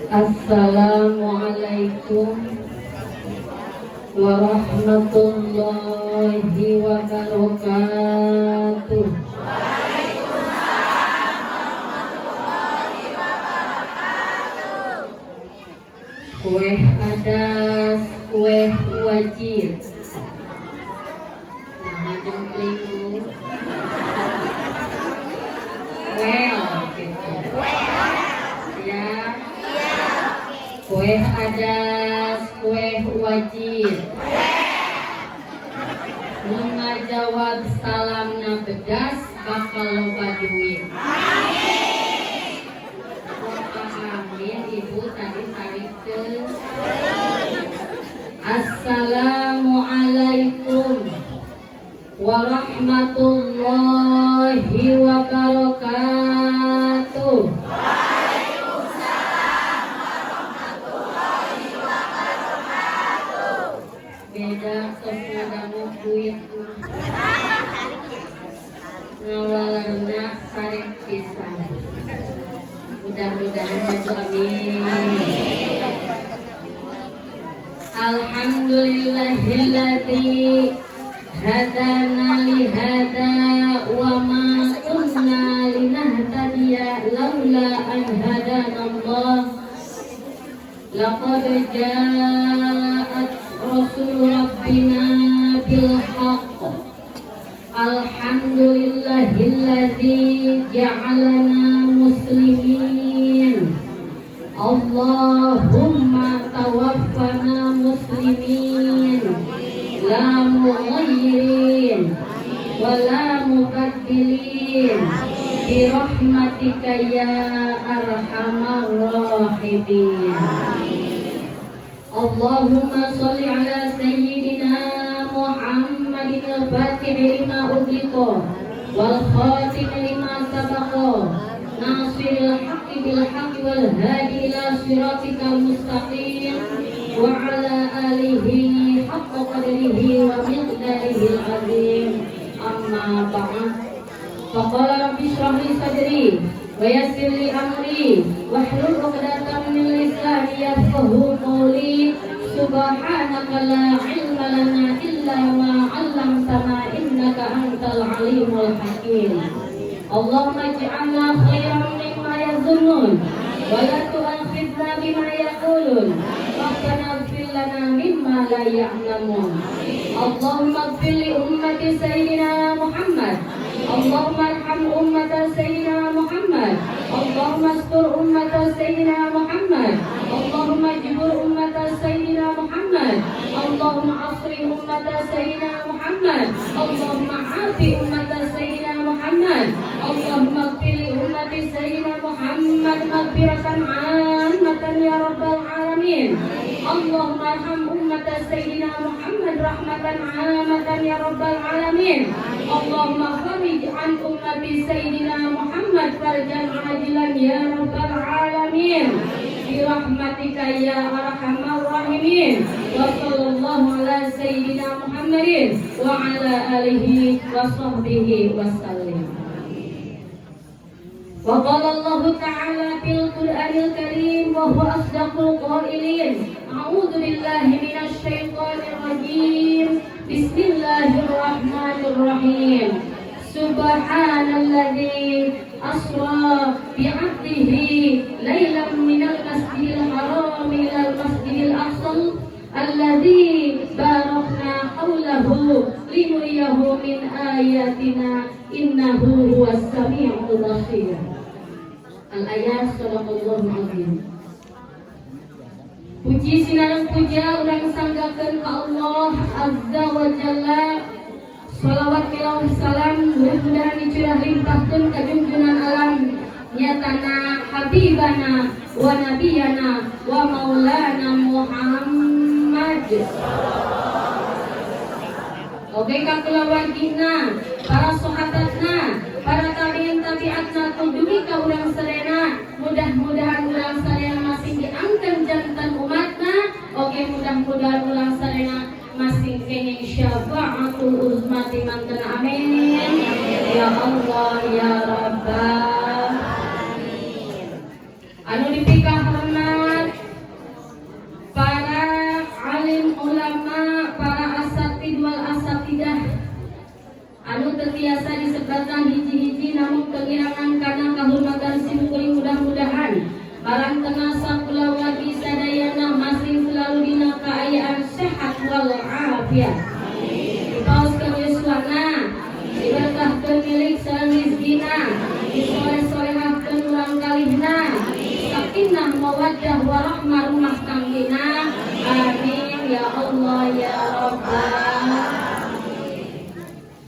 Assalamualaikum warahmatullahi wabarakatuh. Waalaikumsalam warahmatullahi wabarakatuh. Kue adas, kue wajib. Nah, jengkling, Bu. Well, gitu. Ya. Kue adas, kue wajib. Nu ngajawab salamna bedas bakal loba duit. Kok amin, Ibu, tadi tarik ke. Assalamualaikum warahmatullahi wabarakatuh. Waalaikumsalam warahmatullahi wabarakatuh. Beda tos ngadangu duit mah. Ngawalerna sarek pisan. Mudah-mudahan maju, amin. Alhamdulillahilladzi hadana li hada wa ma kunna linahtadiya laula an hadana Allah. Laqad ja'at rusul rabbina bil haqq. Alhamdulillahilladzi ja'alana muslimin. Allahumma tawaffana muslimin, la mughayyirin wa la mubaddilin, birahmatika ya arhamar rahimin. Allahumma sholli ala sayyidina Muhammadin al-fatih lima ughliqa wal khatim lima sabaqa nasiril haqqi bil haqqi wal hadi ila siratikal mustaqim wa ala alihi haqqa qadrihi wa miqdarihi azim. Amma ba'd. Faqala rabbi shrah li sadri wa yassir li amri wahlul 'uqdatam min lisani yafqahu qawli. Subhanaka la ilma lana illa ma 'allamtana innaka antal alimul hakim. Allahumma ij'alna khairan mimma yazunnun wa la tu'akhidna bima yaqulun. Rabbana ighfir lana mimma la ya'lamun. Allahumma ighfir li ummati sayyidina Muhammad. Allahumma arham ummata sayyidina Muhammad. Allahumma astur ummata sayyidina Muhammad. Allahumma jibur ummata sayyidina Muhammad. Allahumma asri ummata sayyidina Muhammad. Allahumma afi ummata sayyidina Muhammad. Allahumma ighfir li ummati sayyidina Muhammad maghfiratan 'ammatan ya rabbal alamin. Allahumma arham ummata sayyidina Muhammad rahmatan 'ammatan ya rabbal alamin. Allahumma farij an ummati sayyidina Muhammad farjan ajilan ya rabbal alamin. Birahmatika ya arhamar rahimin. Wa sallallahu ala sayyidina Muhammadin wa ala alihi wa sahbihi wasallim. Wa qala Allah Ta'ala fil Qur'anil Karim wa huwa asdaqul qailin. A'udzu billahi minasy syaithanir rajim. Bismillahirrahmanirrahim. Subhanalladzi asra bi'abdihi lailan minal masjidil haram ilal masjidil aqsa alladzi barakna hawlahu linuriyahu min ayatina innahu huwas samiul basir. Al-ayat, shadaqallahul azim. Puji sinareng puja urang sanggakeun ka Allah Azza wa Jalla. Salawat milaun salam mudah-mudahan dicurah limpahkeun ka junjungan alam, nyatana habibana wa nabiyana wa maulana Muhammad. Oke, ka kulawargina, para sahabatna, para tabiin tabiatna, dugi ka urang sadayana. Mudah-mudahan urang sadayana masing diangkeun janten umatna. Oke, mudah-mudahan urang sadayana masing kenging syafaatul uzma ti mantena, amin. Ya Allah ya Rabbal. Anu dipikahormat Parantena sakulawargi sadayana masih selalu dina kaayaan sehat wal afiat. Dipaoskeun yuswana, diberkahkeun milik sareng rizkina, disoleh-solehahkeun urang kalihna, sakinah mawaddah warahmah rumah tanggina. Amin ya Allah ya Rabbal.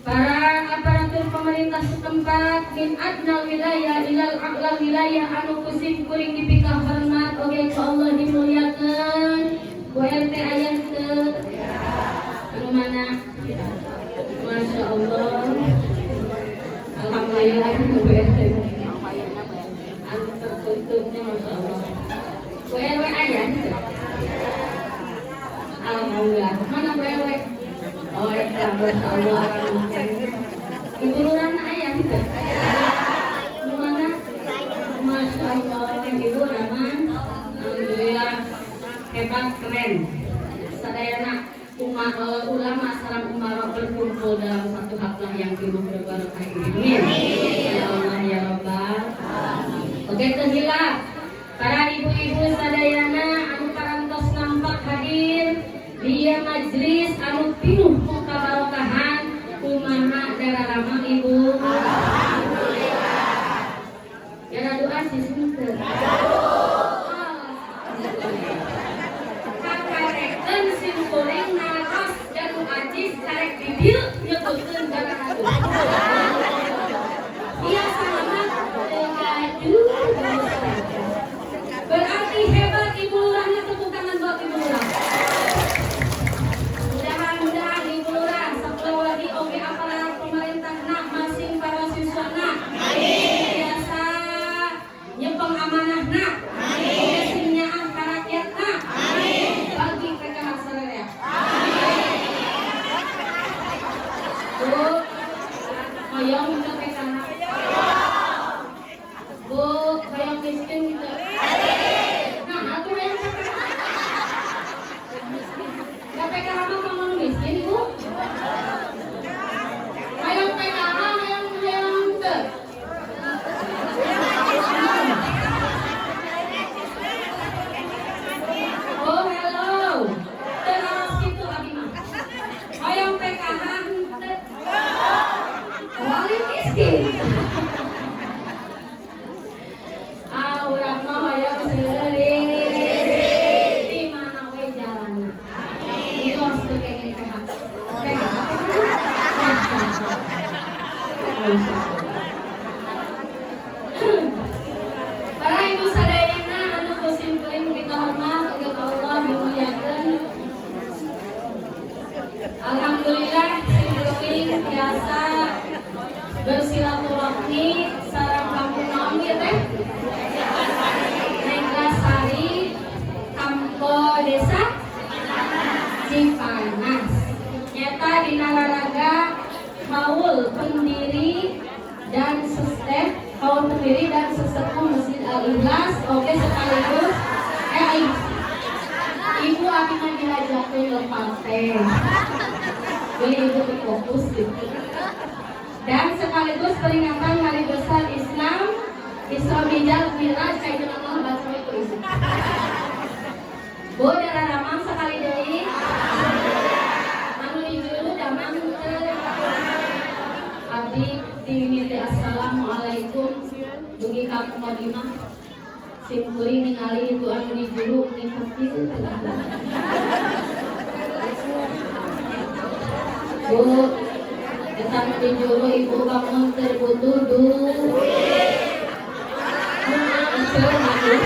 Para aparatur pemerintah setempat min adnal wilayah ilal a'lal wilayah anu ku sim kuring dipikahormat oge ku Allah dimuliakeun. Bu RT aya teu? Anu mana? Masya Allah. Alhamdulillah, Bu RT. Anu tertuntutnya, Masya Allah. Bu RW aya teu? Alhamdulillah. Mana Bu RW? Oh, ya, Masya Allah. Ibu Lurana aya teu? Nu mana? Masya Allah, Ibu Rahman. Alhamdulillah, hebat, keren. Sadayana ulama sareng umara berkumpul dalam satu haflah yang penuh berbarokah ini. Ya Allah ya Rabbal. Oke, teu hilap. Para ibu-ibu sadayana anu parantos nampak hadir di ieu majlis anu pinuh ku kabarokahan, kumaha daramang, Ibu? Alhamdulillah. Ya, doa sih teu. Kakarekeun sim kuring naros gaduh acis karek di dieu nyebutkeun gaduh. Biasa mah teu gaduh. Berarti hebat Ibu Lurahnya, tepuk tangan buat Ibu Lurah. Mudah-mudahan Ibu Lurah sakeluarga oge aparat pemerintah nak masing para siswa nak. Biasa nyepeng amanah nak. Oge sing nyaah ka rakyat nak. Bagi PKH sararea. Bu, hoyong teu PKH? Bu, hoyong miskin teu? Nah, atuh hayang PKH. Da PKH mah mau nu miskin, Ibu. Hayang PKH, hayang hayang teu? Oh, hello. Teu naros kitu abi mah. Hayang PKH henteu? Wali miskin. Ah, urang mah hayang seurik. Di mana we jalanna. Itu harus teu kenging PH. PH. Masya Allah. Para ibu sadayana anu ku sim kuring dikahormat oge ku Allah dimuliakeun. Alhamdulillah, sim kuring biasa bersilaturahmi sareng kampung naon ieu teh? Negasari, Kampo Desa Cipanas. Nyata dina raraga haul pendiri dan sestep haul pendiri dan sesepuh Masjid Al Ikhlas oke sekaligus ibu abi mah dihajakeun ke partai. Jadi ibu teu fokus gitu. Dan sekaligus peringatan Hari Besar Islam Isra Mi'raj kayak Allah baca itu ibu. Bu, daramang sekali deui. Anu di juru damang teu? Abdi dimimiti assalamualaikum dugi ka mukadimah. Sim kuring ningali itu anu di juru ngikut teu. Bu, eta anu di juru ibu bangun teu butuh duit. Teu atuh.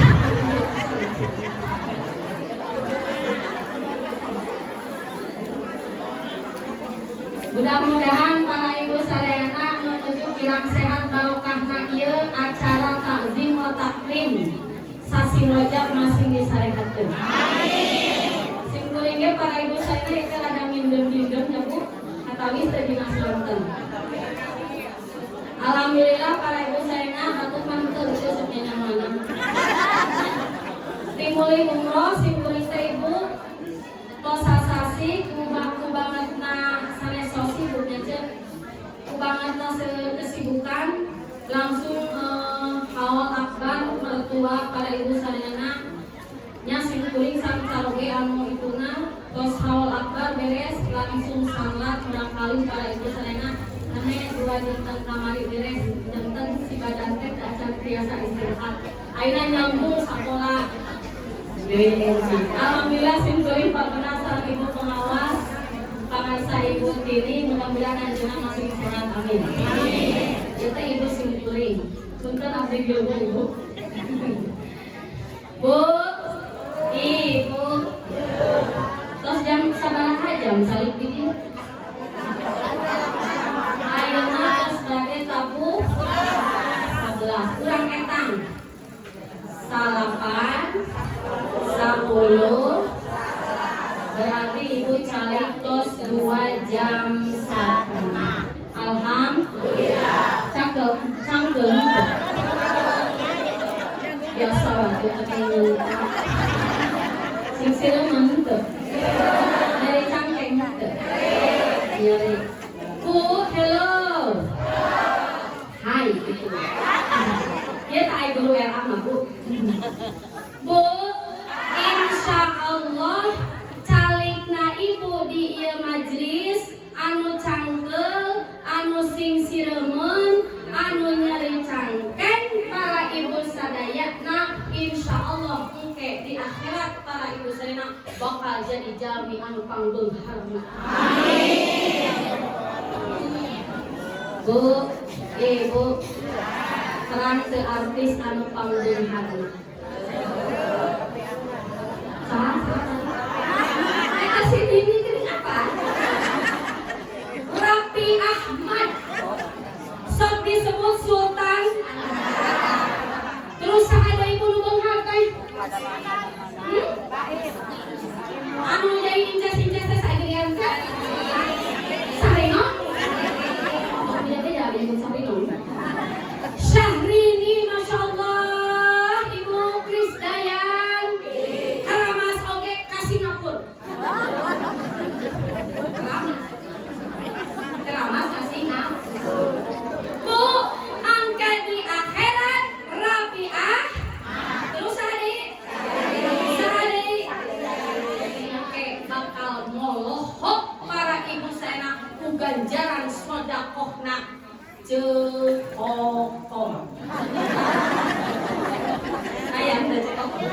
Mudah-mudahan para ibu sadayana menuju kirang sehat barokahna ieu acara takzim wa takrim sasi Rajab masih disarehatkeun. Amin. Sim kuring ge para ibu sadayana ieu rada mindem-mindem nya, Bu, atawis teu dina sonten. Alhamdulillah, para ibu sadayana batur mah teu teu sok nyamanan. Timuli umroh sim kuring teh, Ibu, tos sasasi ku bangetna sanes sosi, Bu, nya ceuk ku bangetna kesibukan langsung haul akbar. mertua para ibu sadayana nya. Sim kuring sami caroge anu ituna tos haul akbar beres, langsung salat murangkalih para ibu sadayana. Name 2 dinten kamari beres, janten si badan teh acan biasa istirahat. Ayeuna nyambung sekolah. Alhamdulillah, sim kuring pernah sareng ibu pengawas pangarsa Ibu Tini, mudah-mudahan anjeunna masih sehat, amin. Ieu teh ibu sim kuring. Punten abdi ibu ibu. Bu, ibu. Tos jam sabaraha jam calik di dieu? Ayeuna tos bade tabuh 11. Urang etang. 9, 10, berarti ibu calik tos 2 jam setengah. Alhamdulillah. Cakep, cangkem. Biasa waktu ketemu. Sing siremen teu? Dari cangkeng teu? Nyeri. Bu, hello. Hai gitu. Ya tak aya guru RA mah, Bu. Bu, insya Allah calikna ibu di ieu majelis anu cangkel, anu sing siremen, anu nyeri cangkeng para ibu sadayana, insya Allah engke di akhirat para ibu sadayana bakal jadi jalmi anu pangbeungharna. Bu, ibu, terang teu artis anu pangbeungharna? Saha? Eta si Dini geuning apa? Raffi Ahmad. Sok disebut Sultan. Terus saha deui ibu nu beunghar teh? Hmm? Anu jadi incas-incas teh sagedean teh? Sahrino? Oh, beda-beda disebut Sahrino. Syahrini, Masya Allah, Ibu Krisdayanti. Keramas oge ka Singapura. Keramas. Keramas ka Singapura. Bu, angka di akhirat Rabi'ah. Terus sehari? Sehari. Oke, bakal molohok para ibu sadayana ku ganjaran sodakohna Ceu Kokom. Ayah, udah Ceu Kokom.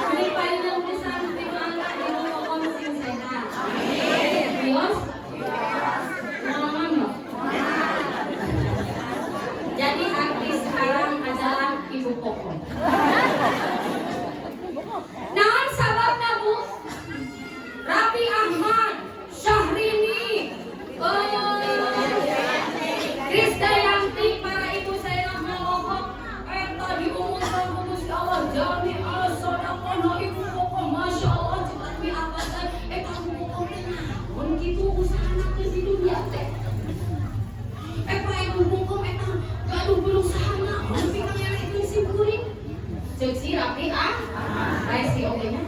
Jadi payung pisan ti Ibu Kokom sing sehat. Bios? Ngomong nggak? Jadi artis sekarang adalah Ibu Kokom. Naon sababna, Bu? Raffi Ahmad, Syahrini, Krisdayanti, para ibu saya melohok eta diumumkan ku Gusti Allah jalmi sodakohna Ibu Kokom, Masya Allah, cepat mi apa teh eta Ibu Kokom teh naon kitu usahana teh di dunia teh, eta Ibu Kokom eta gaduh berusaha naon pikeun nyelehkeun sim kuring, ceuk si Raffi ah si oge nya.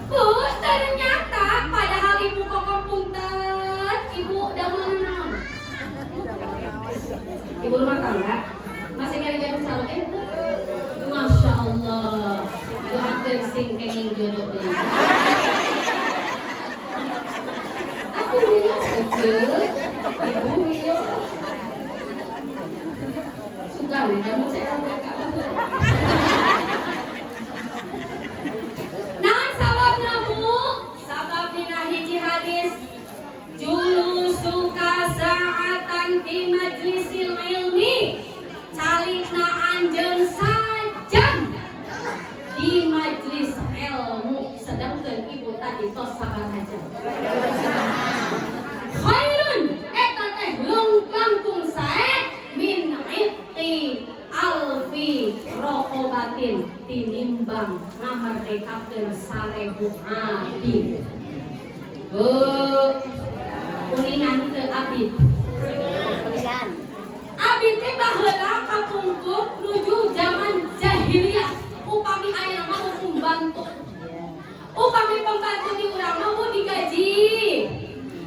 Bu, ternyata padahal Ibu Kokom, punten, ibu damel naon? Ibu rumah tangga, masih kira gaduh calon eh? Masya Allah, doakeun sing kenging jodoh deui. Aku wios kecil, ibu wios. Suka nih, kamu saya Nah, sababna, Bu? Sabab dina hiji hadis julusuka sa'atan fi majlisil ilmi, calikna anjeun sajam di majlis ilmu, sedangkan ibu tadi tos sabaraha jam, khairun eta teh langkung sae min itqi alfi rokobatin tinimbang ngamerdekakeun 1000 abdi. Bu, kuningan teu abid? Abid teh baheula kapungkur nuju zaman jahiliyah. Upami aya mah pembantu, upami pembantu di urang mah digaji,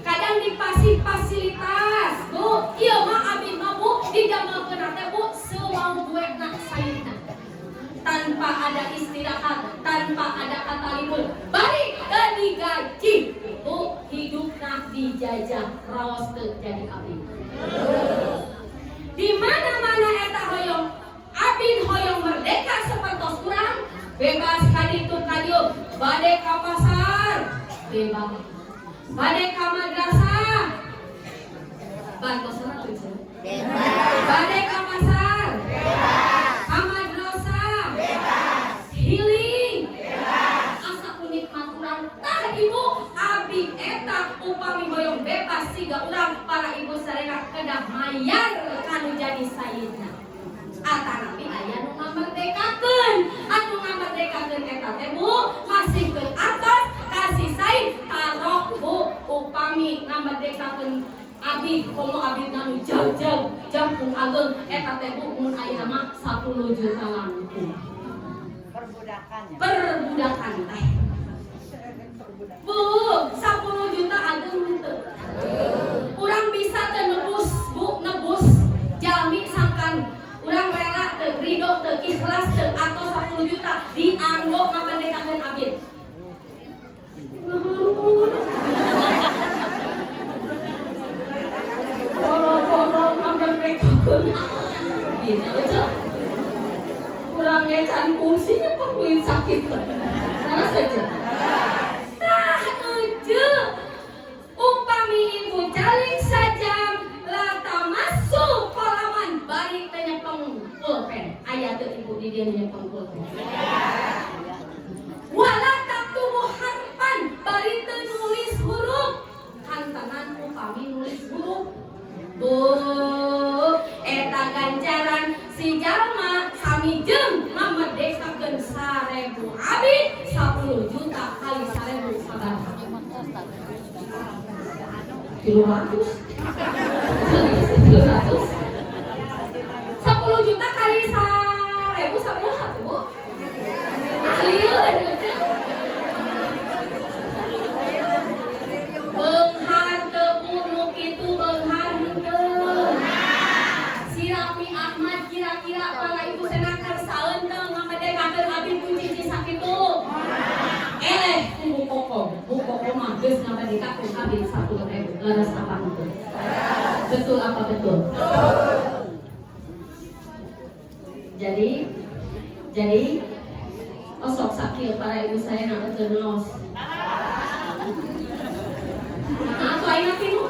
kadang dipasih fasilitas. ada istirahat, tanpa ada kata libur, balik ke digaji. Bu, hidupna dijajah, raos teu jadi abdi. Di mana-mana eta hoyong abid, hoyong merdeka sepertos urang, bebas kaditu kadieu, bade ka pasar bebas, bade ka madrasah bantosna tuh cenah. Bade ka pasar ka madrasah healing asa nikmat urang. Tah ibu, abdi eta upami hoyong bebas siga urang, para ibu sareng kedah mayar kanu jadi sayidna, atanapi aya nu ngamerdekakeun. Anu ngamerdekakeun eta teh, Bu, masihkeun atos kasih said tarok. Bu, upami ngamerdekakeun abdi, komo abdi nu jauh-jauh jangkung ageng eta teh, Bu, mun ayeuna mah 10 juta langkung. Perbudakan ya. Perbudakan teh, Bu, 10 juta ageng henteu? Urang bisa teu nebus, Bu, nebus jalmi sangkan urang rela teu, ridho teu, ikhlas teu, atau 10 juta dianggo ngamerdekakeun abid? Nuhun. Boro-boro ngamerdekakeun abid aja. Kurang ngecan fungsinya kulit sakit. Salah saja. Tah uje. Upami ibu calik sajam la tamassu qalaman, bari teu nyepeng pulpen. Aya teu ibu di dieu nyepeng pulpen? Wala taktubu harfan, bari teu nulis huruf. Kantenan upami nulis huruf, Bu, eta ganjaran si jalma sami jeung ngamerdekakeun 1000 abid. 10 juta kali 1000 sabaraha? 300, 300. 10 juta kali 1000 sabaraha tuh, Bu? Ahliun. Beunghar teu, Bu, nu kitu? Beunghar henteu? Si Raffi Ahmad kira-kira para ibu senaker saeun teu ngamerdekakeun abdi ku cici sakitu? Eleh ku Bu Koko. Bu Koko mah geus ngamerdekakeun abdi 10.000. Leres apa henteu? Betul apa betul? Jadi osok sakit para ibu saya nak teu nos. Nah, atau aing nanti nu?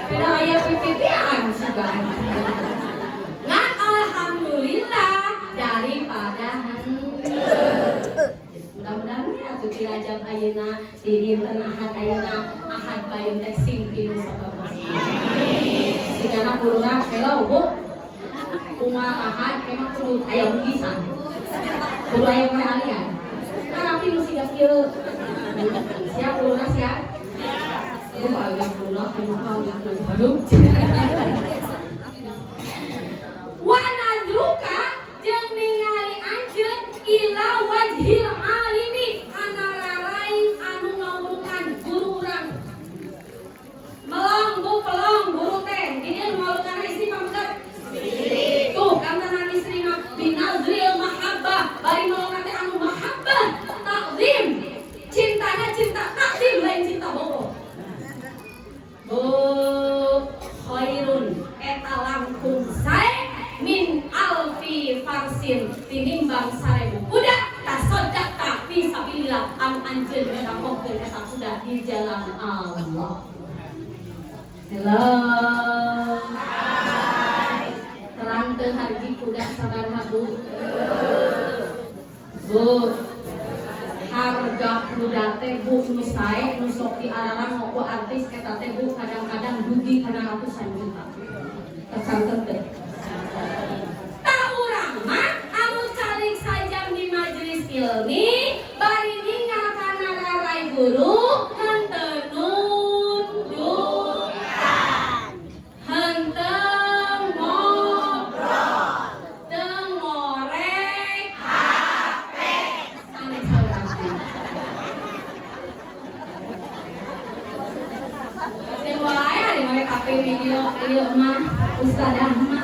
Beda aya PPT-an sugan. Nah, alhamdulillah daripada henteu. Mudah-mudahan ya atuh ti Rajab ayeuna, di dinten Ahad ayeuna, Ahad payun teh sing pinuh sabarna. Sigana kurang hello, Bu. Kumaha Ahad emang kudu aya lukisan. Kudu aya perhalian. Kan nanti nu siga kieu. Siap kurang siap? Bu, agak kurang kumaha gitu. Aduh. Wa nadruka jeung ningali anjeun ila wajhil alimi kana rarai anu ngawurukan, guru urang. Melong, Bu, pelong guru teh. Ini anu ngawurukan istri pameget. Tuh kantenan istri mah binazril mahabbah, bari melong teh anu mahabbah, takzim. Cintanya cinta takzim, lain cinta bobo. Bu, khairun eta langkung sae min alfi farsin tinimbang 1000 kuda tasoddaqta fi sabilillah, anu anjeun nyedakohkeun eta kuda di jalan Allah. Hello. Terang teu hargi kuda sabaraha, Bu? Bu, harga kuda teh, Bu, nu sae nu sok diararang ku artis eta teh, Bu, kadang-kadang dugi kana ratusan juta. Tersanten teh? Tah, urang mah anu calik sajam di majelis ilmi bari ningal kana rarai guru, henteu nunduk, henteu ngobrol, teu ngorek HP, aneh saurang teh. Dan wae hari ngorek HP video ieu mah ustadzah mah.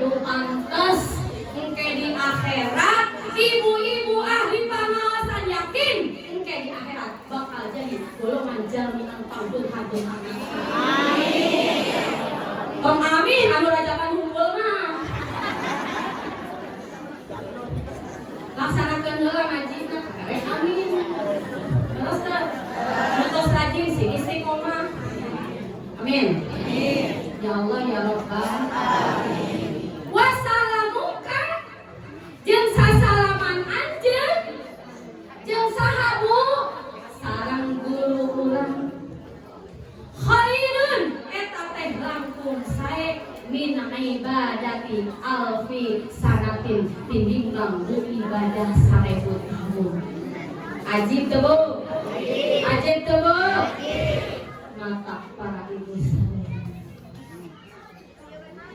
Nu pantes engke di akhirat ibu-ibu ahli pengawasan yakin engke di akhirat bakal jadi golongan jaminan panggung. Amin. Tong amin anu rajakan hunkul mah. Laksanakeun heula ngajina karek amin. Terus teh nu rajin sing istiqomah. Amin. Ya Allah ya Rabbal alamin. Wassalamuka jeung sasalaman anjeun jeung saha, Bu? Sareng guru urang. Khairun eta teh langkung sae min ibadati alfi sanatin tinimbang bu ibadah 1000 tahun. Ajib teu, Bu? Ajib teu, Bu? Mata para ibu sadaya.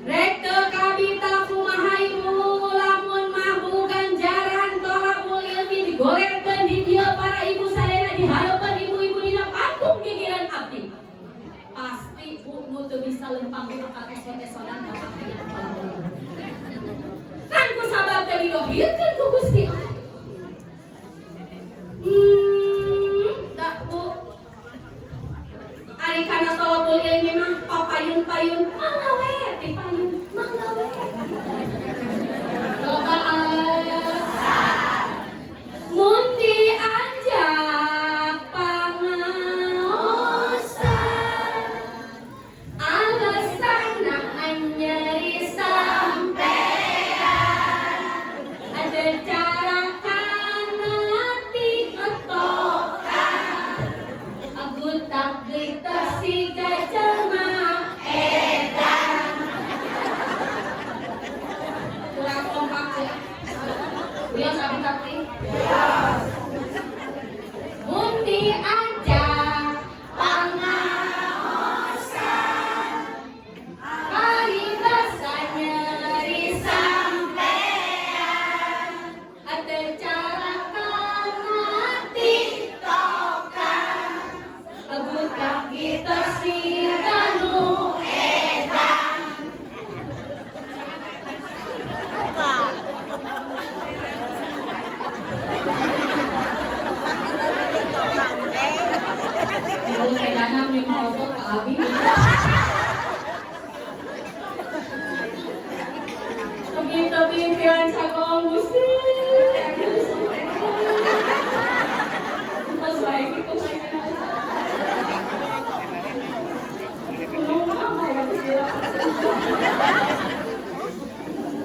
Rek teu kabita kumaha ibu lamun mah bu ganjaran tolabul ilmi digolerkeun di dieu para ibu sadayana di hareupeun ibu-ibu dina panggung gigireun abdi. Pasti bu nu teu bisa lempang ku akal esot-esodan bapak aya tolabul ilmi. Kan ku sabab teh didohirkeun ku Gusti Allah. Tak bu. Ari kana tolabul ilmi mah papayun-payun mangga we ti payun mangga we. Loba mun diajak pangaosan alasanna nyeri sampean ada cara kana tiktokan aku tak kita si jelma edan kurang kompak ya. Wios abi takti. Mun diajak pangaosan paribasa nyeri sampean ada cara kana tiktokan aku tak kita si kanu edan. Ibu sedana mimorotot ka abi. Begitu pimpinan cakong Gusti. Pas baik itu sih. Ngomong apa ya Gusti?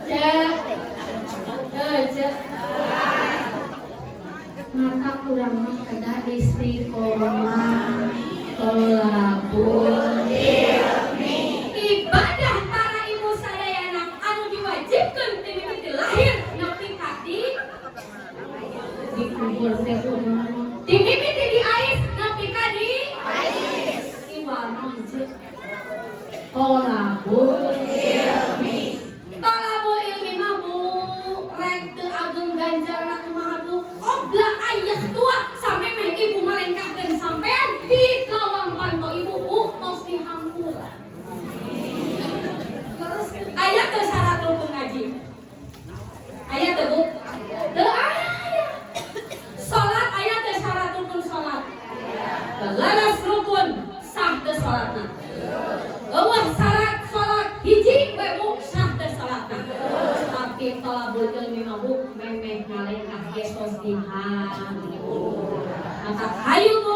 Cek, eh cek. Maka kurang mah kedah istiqomah tolabul ilmi. Ibadah para ibu sadayana anu diwajibkeun ti mimiti lahir nepi ka di dikubur teh kumaha. Ti mimiti diais nepi ka di ais. Iwal naon ceuk? Tolabul ilmi. Tolabul ilmi mah bu rek teu ageng ganjaran kumaha bu? Obla ayah tua sampai meh ibu malengkahkeun sampean di lawang panto ibu bu tos dihampura. Terus aya teu syarat rukun ngaji? Aya teu, Bu? Teu aya. Salat aya teu syarat rukun salat? Leres rukun sah teu salatna? Euweuh syarat salat hiji we bu sah teu salatna. Tapi tolabul ilmi mah bu memeh ngalengkah ge tos dihampura. Maka hayu bu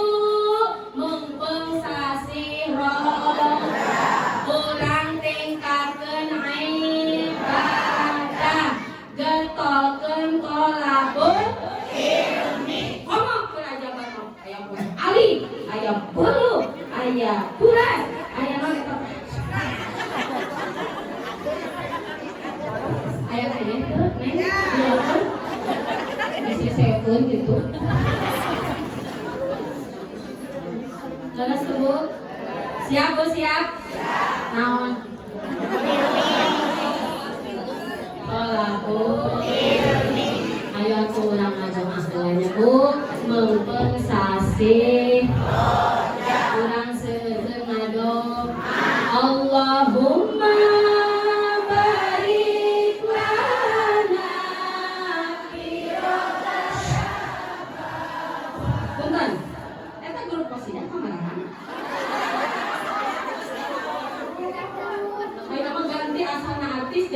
mumpung sasih urang tingkatkeun ibadah getolkeun tolabul ilmi. Komo kerajaban mah aya buah ali, aya bulu, aya buras, aya naon eta? Aya kayaknya teu, Neng? Iya kan? Bisi sekeun gitu. Leres tuh, Bu? Siap, Bu, siap? Naon? Tolabul ilmi. Ayo aku urang ngadoa heula nya, Bu. Mumpung sasih urang seueur ngadoa. Allahumma barik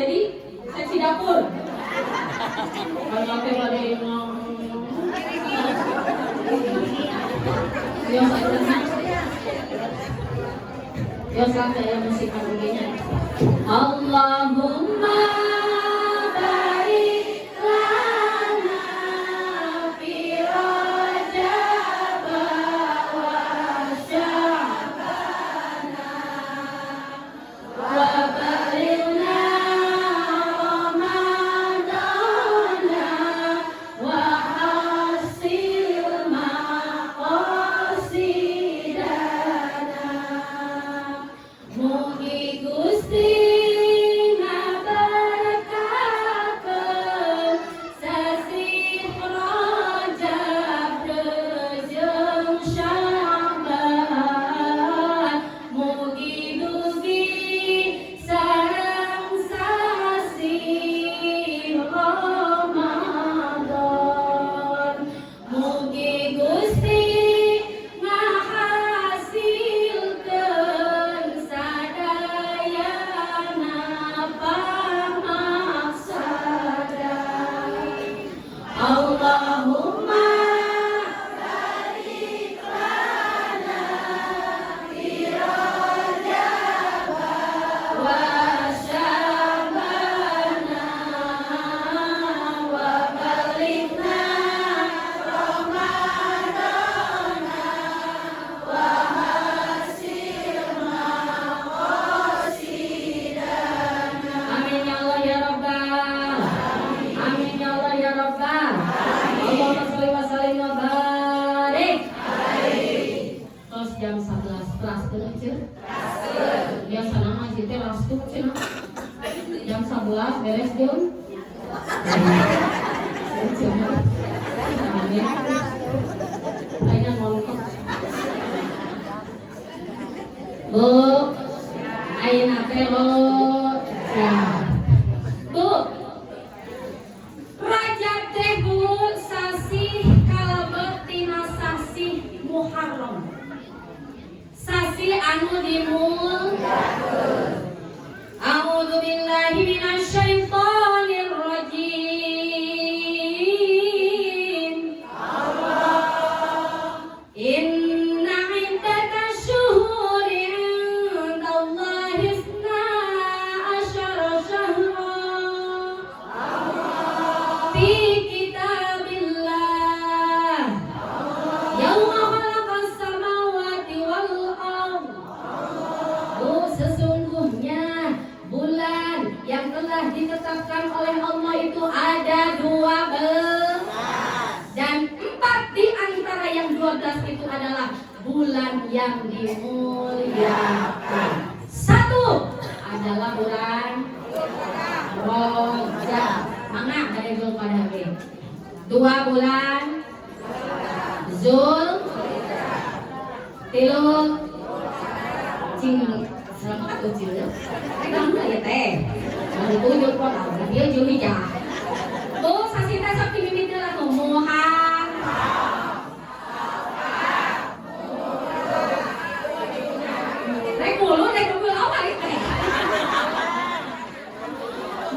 jadi seksi dapur. Kalau teh pada ngomong. Ya ya sampai ya musik nya. Allahumma barik lana fi Rajab wa Sya'bana wa balighna Ramadana wa hasil maqasidana. Mugi Gusti ngaberkahaken sasih Rajab jeung Sya'ban. Mugi dugi sareng sasih Ramadan. Mugi Gusti ngahasilkeun sadayana pamaksada. Allahumma barik lana fi Rajab wa Sya'bana wa balighna Ramadana wa hasil maqasidana. Amin ya Allah ya Rabbal. Amin ya Allah ya Rabbal. Allahumma sholli wa sallim wa barik. Terus jam 11 kelas cenah. Biasa nama sih teh langsung cenah. Jam 11 beres jam. Cenah. Amin. Kayaknya ngomong. Bu, ayeuna teh ya. Bu, Rajab teh, Bu, sasih kalebet tina sasih Muharram. Sasih anu dimul. A'udzu billahi minasyaitonir rajim. Inna iddata syuhuri indallahi isna asyara syahra fi kitabillah yauma khalaqas samawati wal ard. Bu, sesungguhnya bulan yang telah ditetapkan oleh Allah itu ada 12 dan 4 di antara yang 12 itu adalah bulan yang dimuliakan. Satu adalah bulan Rajab. Mangga ada Zulqa'dah ge. 2 bulan Zul, tilu cing selamat kecil. Kamu ya teh. Baru tujuh kok dia Zulhijjah. Bu, sasih teh sok dimimiti lah tuh Muharram. Rek mulu, rek mulu apa itu?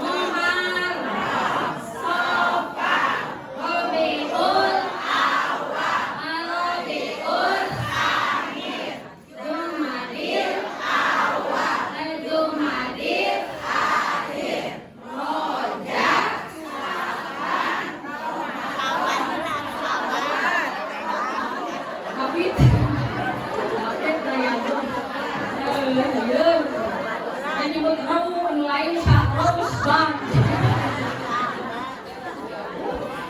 Muharram, Safar, Rabiul Awal, Rabiul Akhir, Jumadil Awal, Jumadil Akhir, Rajab, Kapit. Kapit na yan. Nyebut rawu anu lain Rosban.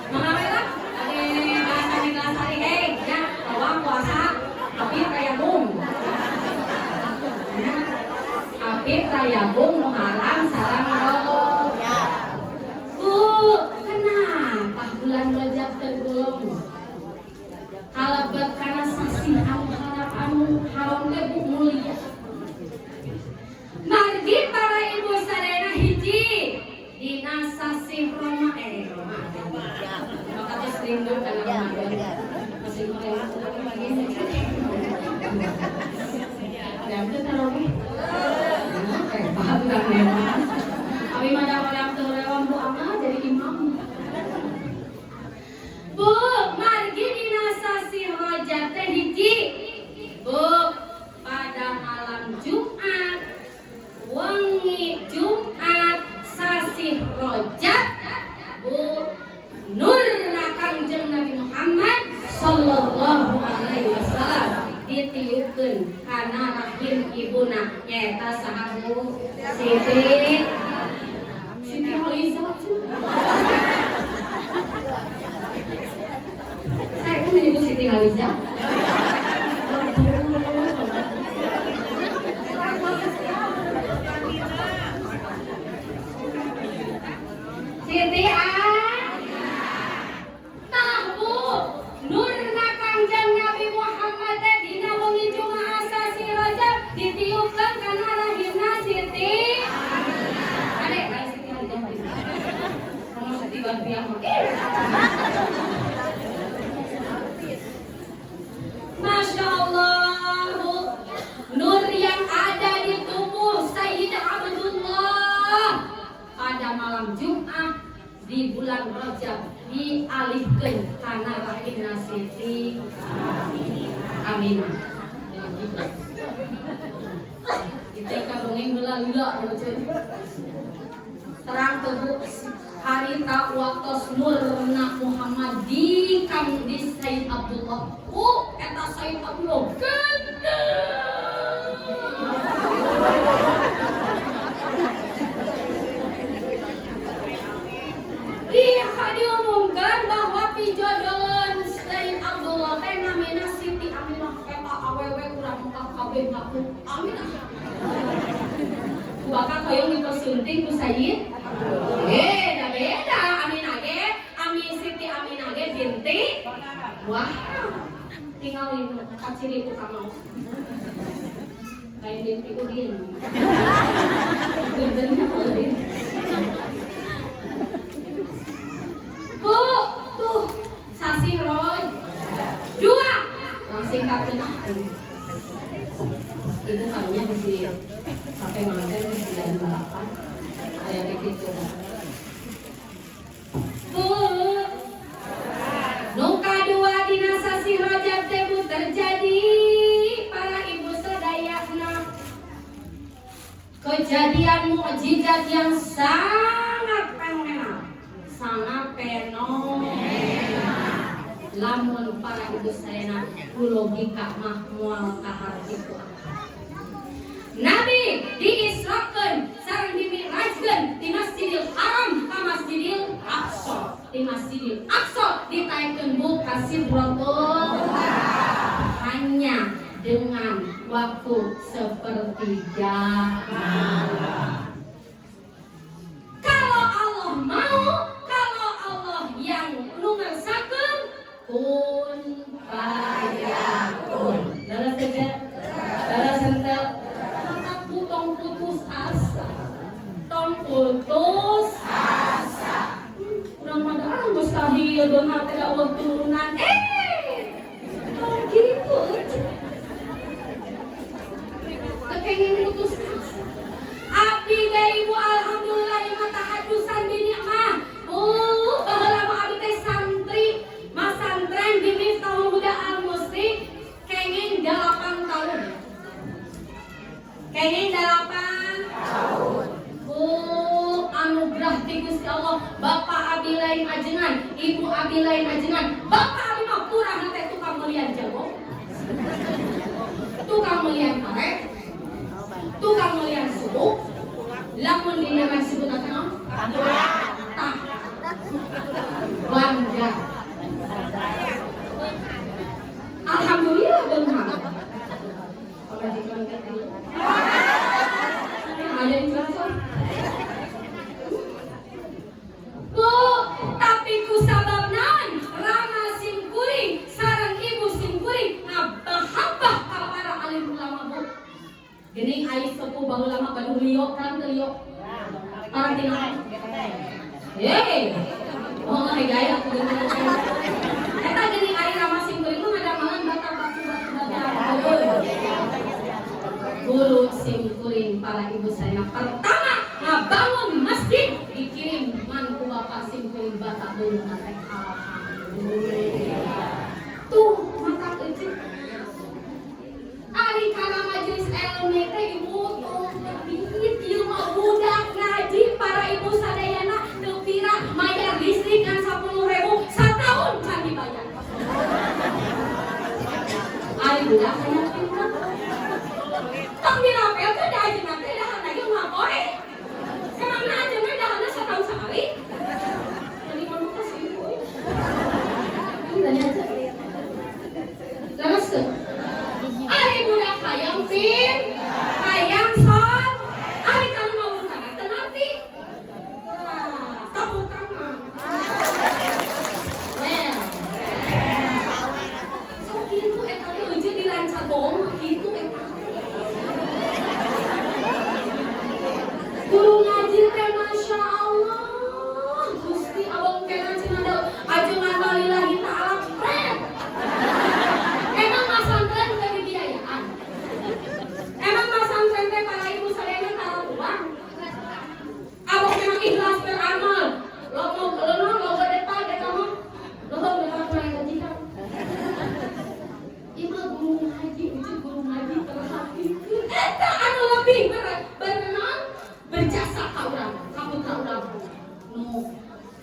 Mangga lah, ade bahasa di lasari hei, ya, tawang puasa, apit rayabung. Ya, apit rayabung Muharram salam Rajab. Bu, kenapa bulan Rajab tergolong kalebet kana sasih anu harap anu haram teh, Bu, mulia? Margi para ibu sadayana, hiji dina sasih Roma Roma. Maka tos rindu kana Ramadan. Masih mulai lagi. Ya, itu tarawih. Paham kan ya? Abi mah Siti Siti Halizah. Saya kan menyebut Siti Halizah. Siti Tah Bu, nurna Kangjeng Nabi Muhammad teh dina wengi Jumaah sasi Rajab ditiupkeun kana rahimna Siti. Ade, lain Siti Halizah. Kamu Siti Wardiah mah. Masya Allah, Bu. Nur yang ada di tubuh Sayyid Abdullah pada malam Jumat di bulan Rajab dialihkan karena rahimna Siti Aminah. Itu kan dongeng heula-heula. Terang teu, Bu, harita waktos nurna Muhammad di kam di Sayyid Abdullah. Oh, eta Sayyid Abdullah ganteng. Iya, diumumkan bahwa pijodohan Sayyid Abdullah teh namina Siti Aminah, eta awewe urang Mekah kabeh ngaku Aminah. Bakal hoyong dipersunting ku Sayyid. Beda beda Aminah ge, Ami Siti Aminah ge binti. Wah, tinggal ini kaciri tukang mau. Lain binti Udin. Benernya Udin. Bu, tuh sasi Roj. Dua, langsung singkat ah. Ibu karunya masih sampai mantan 98 kayak begitu. Bu, nu kadua dina sasi Rajab teh, Bu, terjadi para ibu sadayana kejadian mukjizat yang sangat fenomenal, sangat fenomenal. Lamun para ibu sadayana ku logika mah moal kahar kitu. Nabi diisrakeun sareng dimi'rajkeun di Masjidil Haram ka Masjidil Aqsa. Di Masjidil Aqsa ditaekkeun, Bu, ka Sidratul hanya dengan waktu sepertiga malam. Kalau Allah mau, kalau Allah yang nu ngersakeun, kun fayakun. Leres teu? Leres henteu? Maka tong putus asa. Tong putus asa. Urang mah da mustahil beunghar teh da euweuh turunan. Tong kitu. Teu kenging putus asa. Abdi ge, Ibu, alhamdulillah ieu mah tahaddusan bi nikmah. Bu, baheula mah abdi teh santri masantren di Miftahul Huda Al Musri kenging 8 tahun. Kenging 8 tahun. Bu, anugerah ti Gusti Allah, Bapak abi lain ajengan, Ibu abi lain ajengan. Bapak abi mah kurang teh tukang melian jago. Tukang melian pare, tukang melian subuh. Lamun dina disebut naon? Tah. Bangga. Alhamdulillah beunghar. Pamajikan teh ada yang langsung. Bu, tapi ku sabab naon? Rama simkuring sareng ibu simkuring ngabahabah ka para alim ulama, Bu. Geuning ai sepuh baheula mah gaduh liok kan teu liok? Parang tina. Hei, oh gaya aku geuning. Eta geuning ai rama simkuring mah ngadamelan bata batu batu batu. Guru simkuring para ibu saya pertama ngabangun masjid dikirim man ku bapak simkuring bata beunghar teh, alhamdulillah. Tuh mata kecil. Ari kana majelis ilmu teh, Ibu, tuh terbit ieu mah budak ngaji para ibu sadayana teu pira mayar listrik kan 10.000 sataun can dibayar. Ari budak aya pinter. Tong dirapelkeun da ajeuna teh dahar lagi moal poe.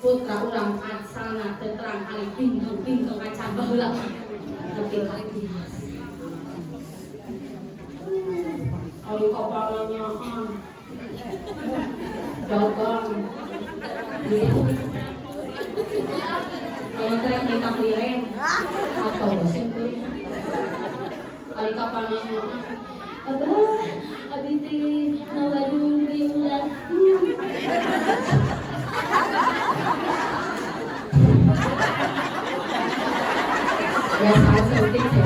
Putra urang asalna teu terang kali bintang-bintang acan baheula mah. Nepi ka tiasa. Ari kapananyaan. Dagang. Kalau teh minta keliren atau sing kuring. Ari kapananyaan. Abah, abi teh ngawadung ulah. Ya salah seperti itu.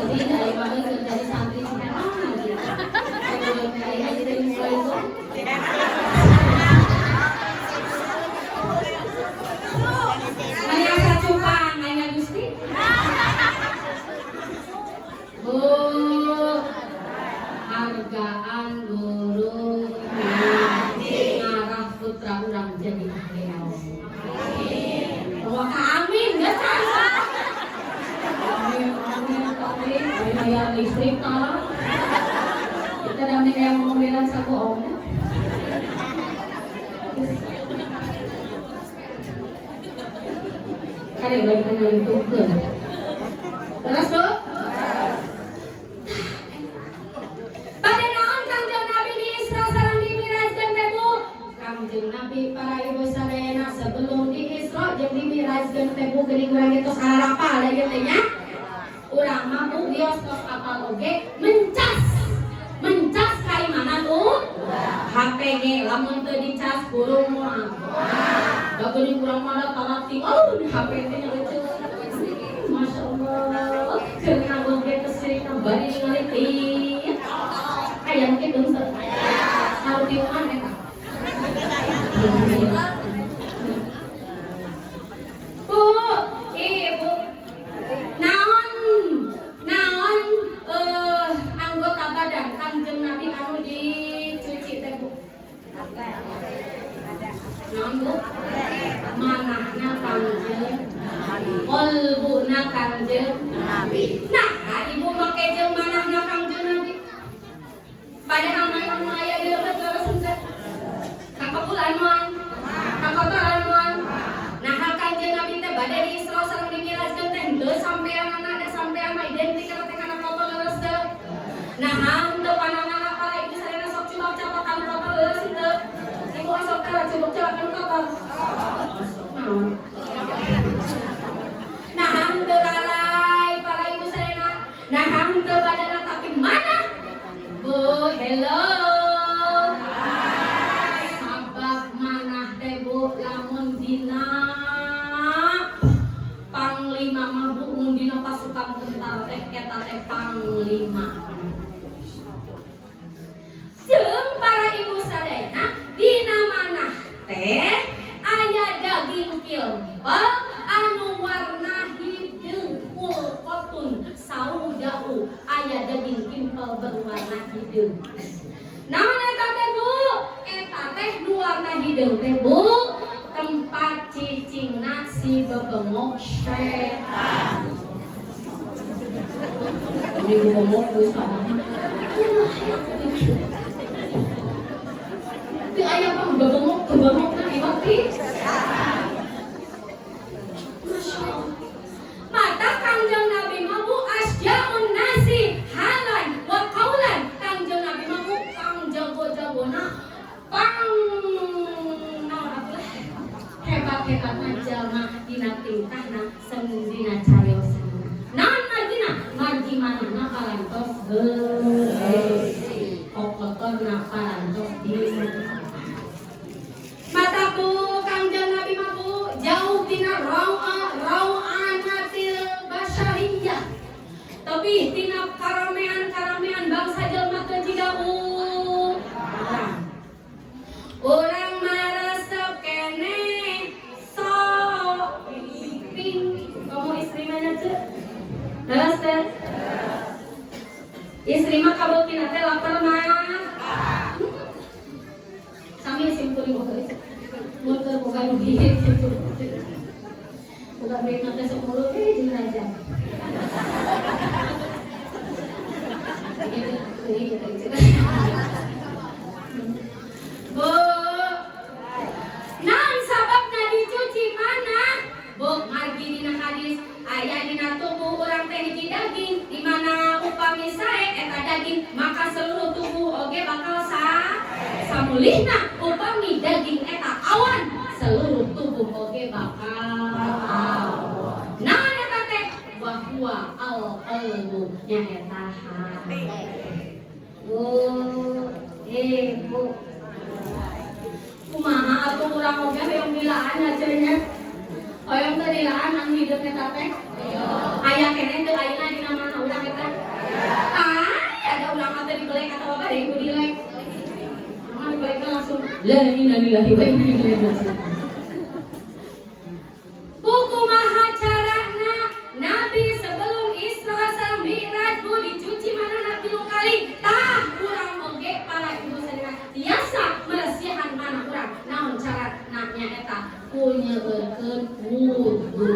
Jadi dari mana jadi santri sekarang gitu. Kalau dari aja dari mulai itu. Nanya sacupan, nanya Gusti. Bu, hargaan guru ngarah putra urang jadi ahli ilmu. Wah, amin, gak salah. Amin, amin, amin. Bayar listrik tolong. Kita nanti kayak mau bilang satu om. Kan yang lagi nyentuhkeun. Terus, Bu? Pada naon Kangjeng Nabi di Isra sareng di Mirajkeun teh, Bu? Kangjeng Nabi para ibu sadayana sebelum di Isra jeung di Mirajkeun teh, Bu, geuning urang ge tos harapal da ieu teh nya. Urang mah Bu wios tos apal oge mencas. Mencas kaimanan U? HP ge lamun teu dicas kurung moal. Da geuning urang mah da tarating, oh di HP teh nya lucu. Masya Allah, keur nganggo ge kesirikna bari ningali tit. Aya kitu henteu? Harus tiungan eta. Bu, ibu, naon naon anggota badan Kangjeng Nabi anu dicuci teh, Bu? Naon, Bu? Manahna Kangjeng Qalbuna Kangjeng Nabi. Nah, ibu make jeung manahna Kangjeng Nabi. Padahal manah nu aya di leuweut leres henteu? Kakepulan moal? Kakotoran moal? Nah, Kangjeng Nabi teh bade di Isra sareng di Mirajkeun teh henteu sampeanana da sampean mah identik kana teh kana kotor leres teu? Nah, henteu pananana para ibu sadayana sok cubak capak kanu kotor leres henteu? Ibu sok teh cubak capak kanu kotor. Naon? Nah, henteu lalai para ibu sadayana. Nah, henteu badana tapi mana? Bu, hello. Sabab manah teh, Bu, lamun dina panglima mah, Bu, mun dina pasukan tentara teh eta teh panglima. Jeung para ibu sadayana dina manah teh aya daging kimpel anu warna hideung kulkotun saudau, aya daging kimpel berwarna hideung. Naon eta teh, Bu? Eta teh nu warna hideung teh, Bu, tempat cicingna si bebengok setan. Ini bebengok geus sama. Teu aya pang bebengok bebengokna iwak ti. Masya Allah. Mata Kangjeng Nabi mah, Bu, asjaun nasi halan wa qaulan. Kangjeng Nabi mah, Bu, pang jago-jagona pang naon atuh hebat-hebatna jalma dina tingkahna sareng dina cariosana. Naon margina? Margi manahna parantos bersih. Kokotorna parantos di Mataku Kangjeng Nabi mah, Bu, jauh tina rawanatil basyariyah. Tapi tina karamean-karamean bangsa jelma teu jiga urang. Urang maresep keneh shopping. Kamu istri mana cek? Leres teh? Istri mah kabeukina teh lapar mah. Sami sim kuring oge. Mun teu boga duit gitu. Boga duit mah teh sok mulut jeung raja. Gitu, gitu. Bu, Mulihna upami daging eta awan, seluruh tubuh oge bakal awon. Naon eta teh? Wa huwa al qalbu, nyaeta hati. Bu, ibu, kumaha atuh urang oge hoyong dilaan hasilnya? Hoyong teu dilaan anu hideung eta teh? Aya keneh teu ayeuna dina mana urang eta? Ah, ada urang mah teh dibelek atawa bade ku dilek. Mah dibelekna langsung la innalillahi wa inna ilaihi raji'un. Bu, kumaha carana Nabi sebelum Isra sareng Mi'raj, Bu, dicuci mana tilu kali? Tah, urang oge para ibu sadaya tiasa meresihan mana urang. Naon carana? Nyaeta ku nyeueurkeun wudu.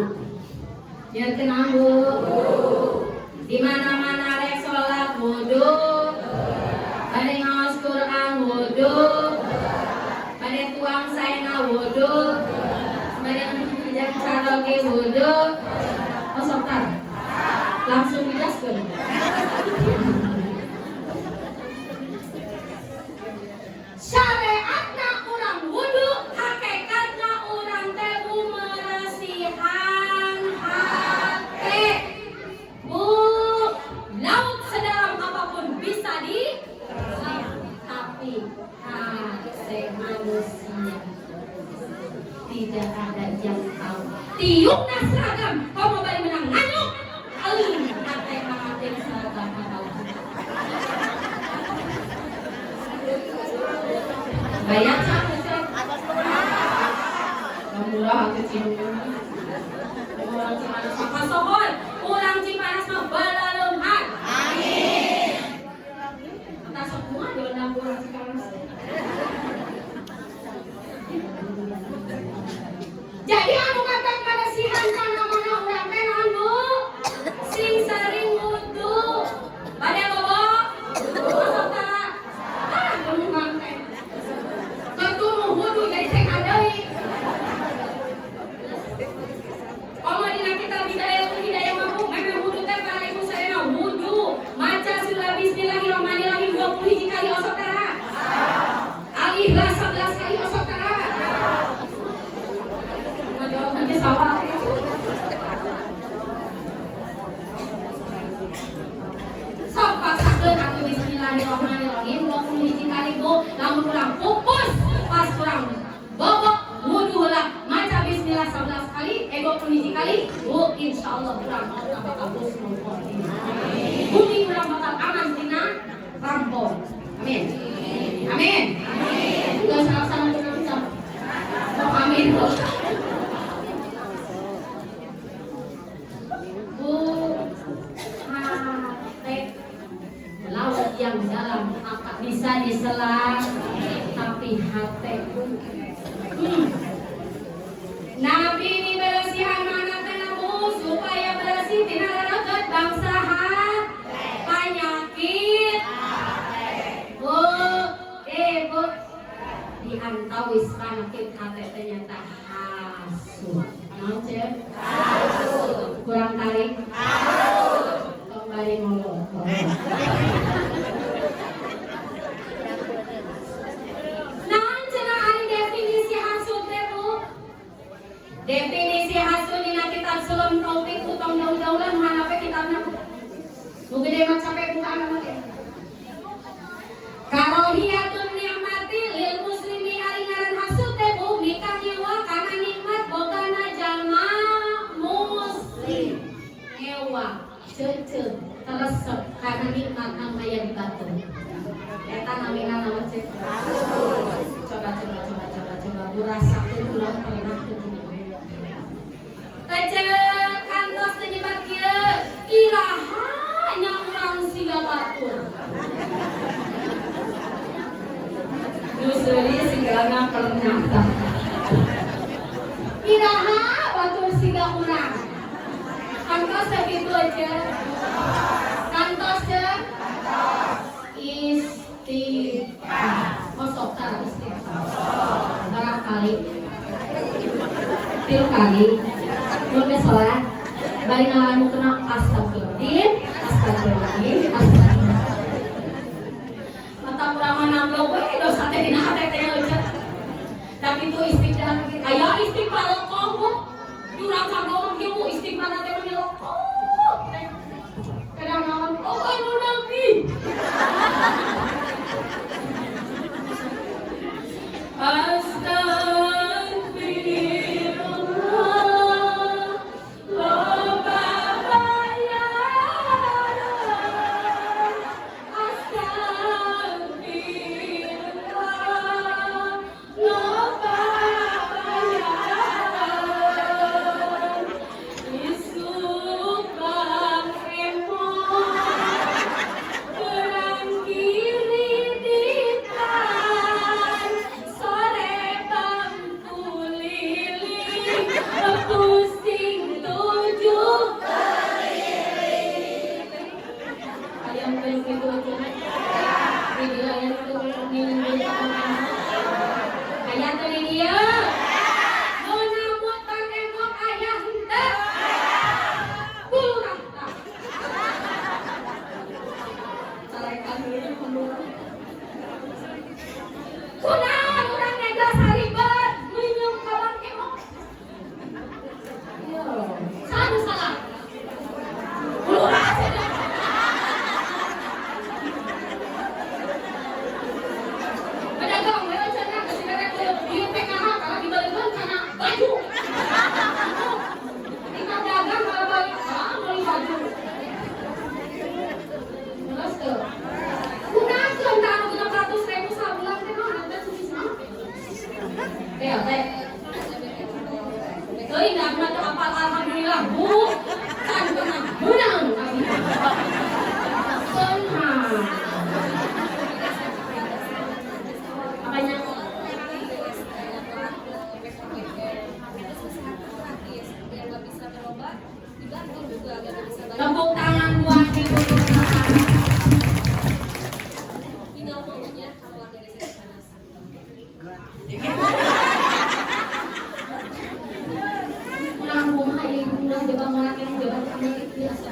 Nyeueurkeun naon, Bu? Di mana-mana rek salat wudu, bade ngaos Quran wudu, bade tuang saena wudu, bade jang caroge wudu. Oh, sok tar. Langsung digaskeun. Syariatna urang wudu, hakikatna urang teh, Bu, meresihan hati. Bu, laut sedalam apapun bisa di, tapi hati manusia tidak ada yang tahu. Tiupna seragam, kamu balik menang nganyuk, alim hati mamating seragam atau bayar sama cek. Murah kecil. Orang Cipanas mah kasohor, orang Cipanas mah balaleumhan. Amin. Kita semua diundang orang Cipanas. Jadi anu kata meresihan kana mana urang teh naon, Bu? Sing sering wudu. Bade bobo? Masuk tara? Ah, gunungan teh. Ketemu wudu jadi teh deui. Komo dina kitab Bidayatul Hidayah mah, Bu, memang wudu teh para ibu sadaya wudu maca surah Bismillahirrahmanirrahim 20 hiji kali, osok tara? Al-Ikhlas 11 kali, osok tara? Ngajawab nanti salah. Sok paksakeun atuh Bismillahirrahmanirrahim 20 hiji kali, Bu. Lamun urang pupus pas urang bobok wudu heula maca bismillah 11 kali, 20 hiji kali, Bu, insyaallah urang mau bakal husnul khotimah. Bumi urang bakal aman tina rampok. Amin. Amin. Enggak salah-salah dengan bisa. Oh, amin, Bu. Bu, hati laut yang dalam akan bisa diselam, tapi hati Nabi ini bersihan mana teh, Bu, supaya bersih tina reget bangsa hat penyakit. Bu, bu, di antawis penyakit hati ternyata hasud. Naon cek? Kurang tarik? Tong bari ngomong. Naon cenah ari definisi hasud teh, Bu? Definisi hasud dina kitab Sulam Taufik, utang jauh-jauh mana we kitabna, Bu. Nu gede mah capek bukaan mah teh. Karohiyatun ni'mati lil muslimi, ari ngaran hasud teh, Bu, mika ngewa kana nikmat bogana jalma muslim. Ngewa, cece, teresep kana nikmat anu aya di batur. Eta namina naon cek? Coba coba coba coba coba, Bu, rasakeun ulah pernah teu. Ece kantos teu nyebat kieu, iraha nya urang siga batur. Nu seuri sigana pernah tah. Iraha batur siga urang. Kantos teh kitu aja. Kantos teh? Istighfar. Kosok tara istighfar? Berapa kali? Tilu kali. Mun geus salat, bari ngalamukeun astagfirullahaladzim, astagfirullahaladzim, astagfirullahaladzim. Mata urang mah namblok we dosa teh dina hate teh. BLT. Teuing da mah teu apal, alhamdulillah, Bu. Kan pernah menang. Tenang. Apanya? Tepuk tangan buat Ibu. Tinggal maunya kalau warga desa kepanasan. Kurang kumaha ieu kurang coba ngorek coba kami biasa.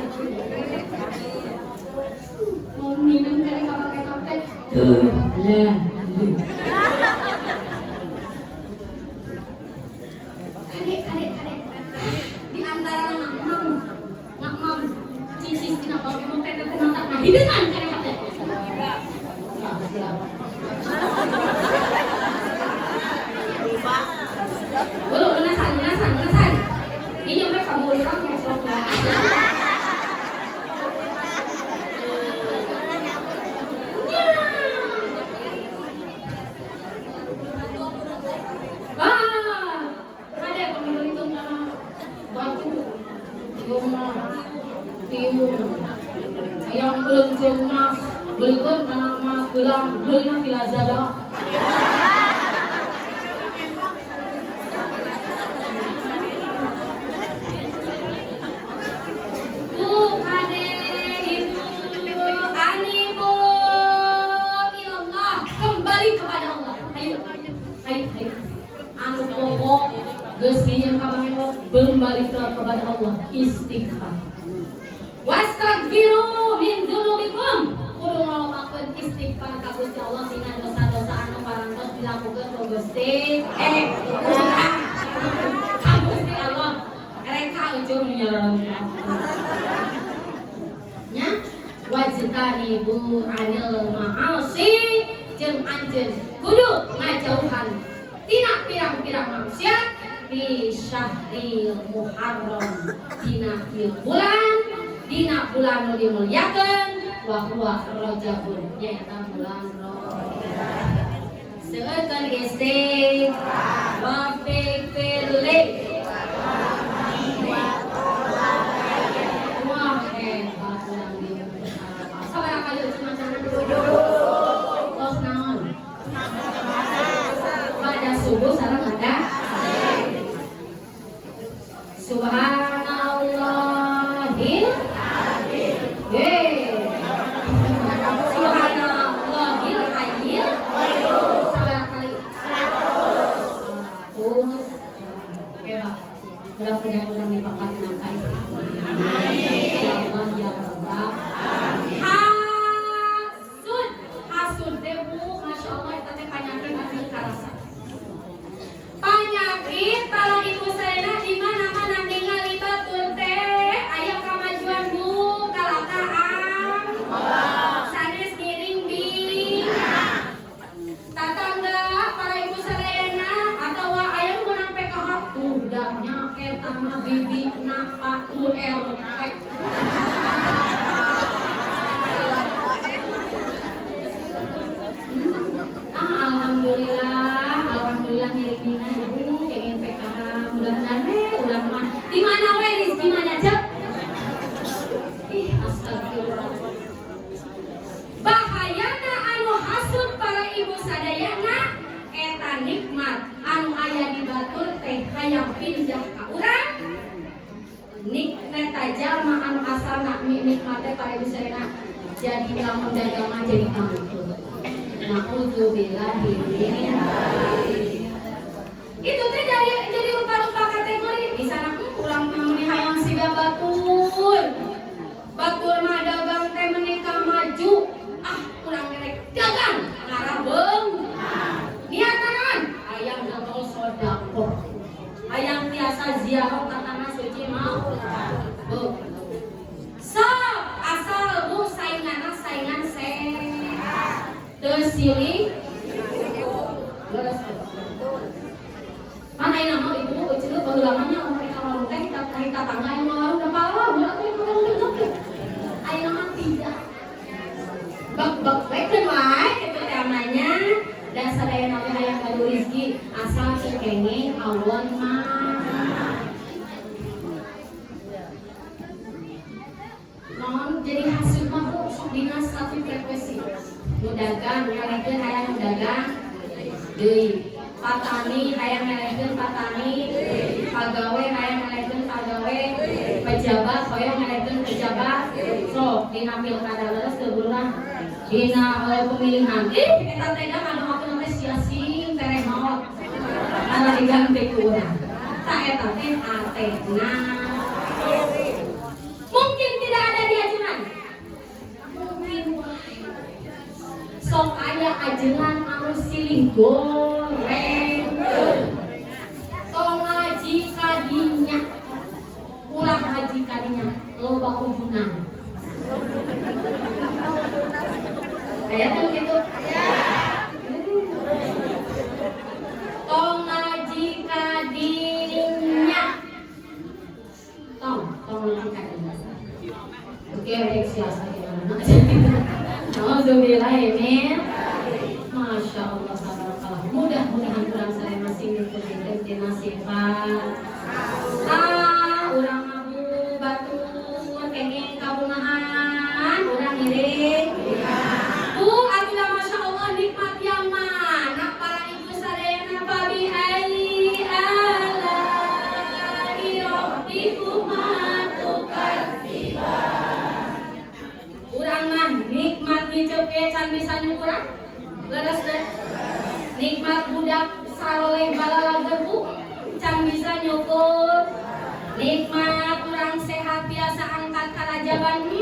Mau minum kali kapake kapek. Lah. Kadek kadek kadek. Di antara nak mam, nak mam cicis dina bau mau teh teh mata nah hideungan kade kapek. Belum, lunasan, lunasan, lunasan. Ini yang mereka kamu orang ngesok lah. Ah, ada pemilu itu mah batu, cuma tiung, yang belum emas, belikan emas, gelang, belinya di Lazada. Bu, kade, ibu, anibu, ilallah, kembali kepada Allah. Ayo, ayo, ayo. Anu pokok, geus nginjem ka Pangeran, kembali kepada Allah, istighfar. Wastaghfiru min dzunubikum. Kudu ngalobakeun istighfar ka Gusti Allah tina dosa-dosa anu parantos dilakukeun ku Gusti. Urang. Ka Gusti Allah. Reka ujung nya. Nya wajtanibu anil ma'asi jeung anjeun kudu ngajauhan tina pirang-pirang maksiat di syahril Muharram dina ieu bulan dina bulan nu dimuliakeun wa huwa Rajabun nyaeta bulan Rajab. Seueurkeun istighfar wa fikirli. Wah hebat urang dieu. Sabaraha kali ucap macana? Tos naon? Pada subuh sareng ada Subhanallahil Hei. Subhanallahil hayyil sabaraha kali? 100. Hebat. Mudah-mudahan urang dipakat nangka. Ya Allah ya Rabbal. Hasud, hasud teh Bu, Masya Allah eta teh panyakit anu karasa. Panyakit para ibu sadayana di mana-mana ningali batur teh aya kamajuan Bu, kalakaan. Sanes ngiring di tatangga para ibu sadayana atawa aya nu meunang PKH udahnya eta mah bibi napa URT. Ah, alhamdulillah, alhamdulillah ngiring ibu pengen PKH mudah-mudahan udah mah di mana we rezeki mah cek. Ih, astagfirullah. Bahayana anu hasud para ibu sadayana eta nikmat anu aya di batur teh hayang pindah ka urang. Nikmat jalma anu asalna nikmat teh para ibu sadayana jadi lamun dagang mah jadi tangkul. Na'udzubillahi min itu teh jadi rupa-rupa kategori di sana kurang meni hayang siga batur. Batur mah dagang teh menikah maju. Ah, kurang rek dagang ngarah beung. Niatan hayang dodol sedekah. Hayang tiasa ziarah ka tanah suci mau. Bu. Sok asal bu sainganna saingan sehat. Teu silih mana ayeuna mah ibu euceut baheula mah nya mereka warung teh ka tatangga aya warung da palah budak teh warung teh. Ayeuna mah tidak. Bak-bak wekeun wae kitu teh namanya dan sadayana we hayang gaduh. rezeki asal teu kenging awon mah. Non jadi hasil mah tuh sok dina satu frekuensi. Nu dagang ngalehkeun hayang nu dagang deui. Patani hayang ngalehkeun patani, pagawe hayang ngalehkeun pagawe, pejabat hoyong ngalehkeun pejabat. Sok dina pilkada leres teu burang dina pemilihan. Ih, eta teh da ngadoakeun teh sia-sia tereh maot. Ala diganti ku urang. Tah eta teh hatena. Mungkin tidak ada di ajengan. Mungkin wae. Sok aya ajengan anu silih goreng. Tong ngaji kadinya. Ulah ngaji kadinya, loba ujunan. Aya tuh gitu. Tong ngaji kadinya. Tong, tong ngaji kadinya. Oke, baik siasa gimana? Alhamdulillah ini. Masya Allah, tabarakallah. Mudah-mudahan kurang saya masih ngikutin tina sifat. Ah, urang ngabu batur kenging kabungahan, urang ngiring. Bu, atuh Masya Allah nikmat yang mana para ibu sadayana fabi ayyi ala'i rabbikuma tukadziban. Urang mah nikmat ngiceup ge can bisa nyukuran. Leres teh. Nikmat budak saroleh balalager bu can bisa nyukur. Nikmat kurang sehat biasa angkat karajaban.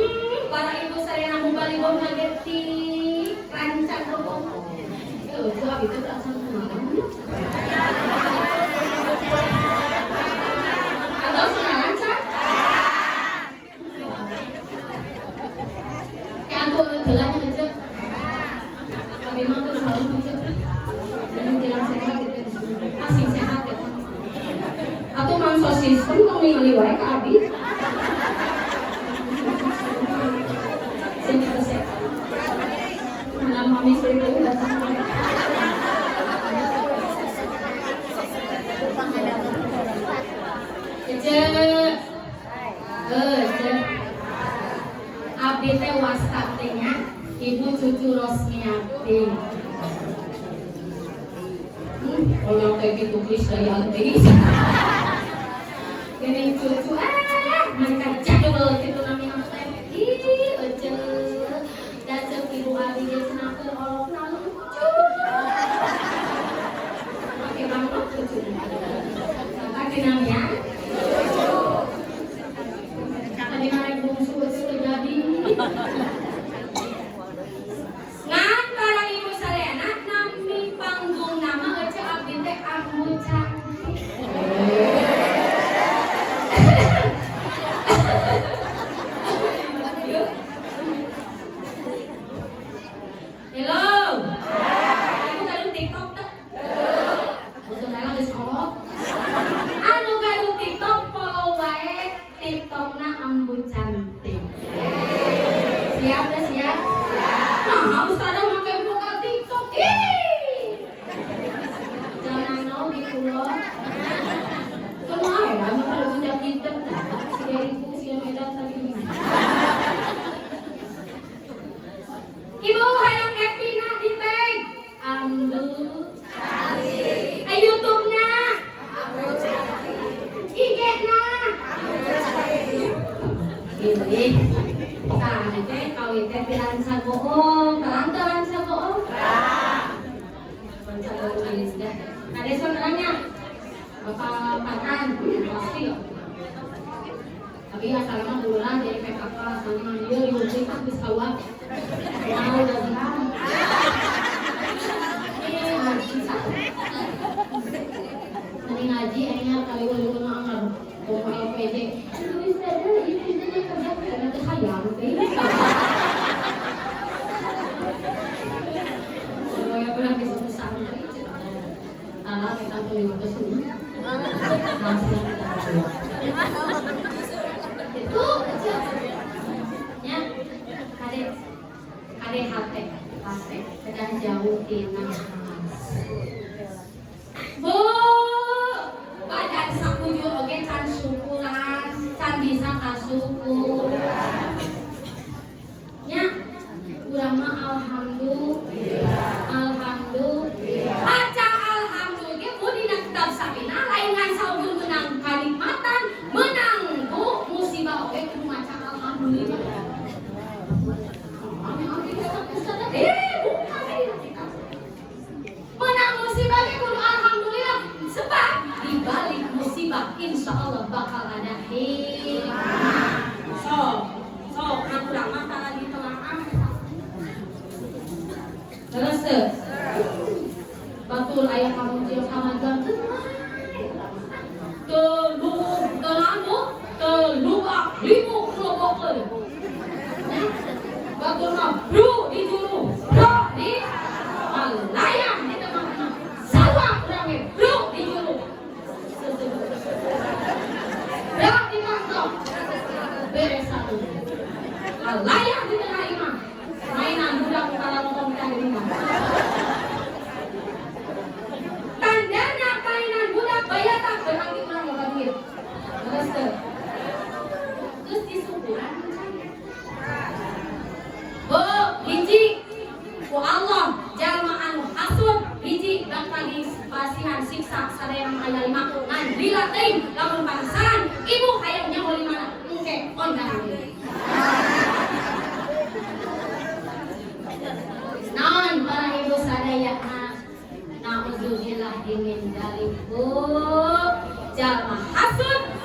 Para ibu sadayana mubalighoh ngagerti rancang rokok. Itu abi teh langsung kumaha? Atau sudah lancar? Kayak aku jalannya aja. Kami mah tuh selalu ngecek. Dan bilang sehat gitu. Asing sehat ya. Atau mang sosis pun mau ningali wae ka abi. Sing kita sehat. Mana mami sering datang. Ece, ece. Abdi teh wasta teh nya, Ibu Cucu Rosmiati. Kalau kayak gitu please dari artis. Ini cucu mereka jadul gitu namanya teh. Ih, ece. Dan cek ibu abdi ge cenah keur olokna lucu. Oke banget cucu. Sampai namanya. Tadi mana bungsu itu terjadi. Ngan para ibu sadayana nami panggung nama ece abdi teh Ambu Cantik. Hello. Ibu gaduh TikTok teh? Maksudna geus kolot. Anu gaduh TikTok follow wae TikTokna Ambu Cantik. Siap dah siap? Nah, ustazah make buka TikTok. Ih. Jangan nau di pulau. Kumaha ya, anu kalau punya TikTok tah. Siga ibu siga medan tadi gimana? Ibu hayang happy na di tag. Ambu Cantik. YouTube-na. Ambu Cantik. IG-na. Ambu Cantik. Ini tah teh kawin teh piransa bohong, terang teransa bohong. Ransa bohong ini sudah. Nah, desa terangnya Bapak Patan pasti. Tapi asal mah bulan jadi PKK sama dia diuji kan geus kawa. Wow, udah terang. Ngaji satu. Tadi ngaji akhirnya kali wali mah anggar. Bawa LPG. Itu bisa deh, itu bisa deh kerja karena teh hayang teh. Kalau yang pernah bisa pesantren, alah kita tuh lima kesini. Langsung kita berdua. Itu kecil. Ya, kade kade hate, hate, kedah jauh tina. Hikmah. Sok, sok urang mah tara ditelaah. Terus teu? Batur aya kamu kamajuan teu telu telu telubak limu kelobokeun. Batur mah bro di juru, bro di malayang di tengah-tengah. Sawah urang ge bro di juru. Bro di kantong. Beres satu. Malayang di tengah imah. Mainan budak kepala ngomong kita di rumah. Tandana mainan budak bayatan berarti urang loba duit. Terus teu? Terus disukuran. Oh, hiji ku Allah jalma anu hasud hiji bakal dipasihan siksa sadaya aya lima, ngan lila teuing lamun penasaran ibu hayang nyaho di mana, engke ondang deui. Naon para ibu sadaya? Nauzubillah min dzalik. Bu, jalma hasud.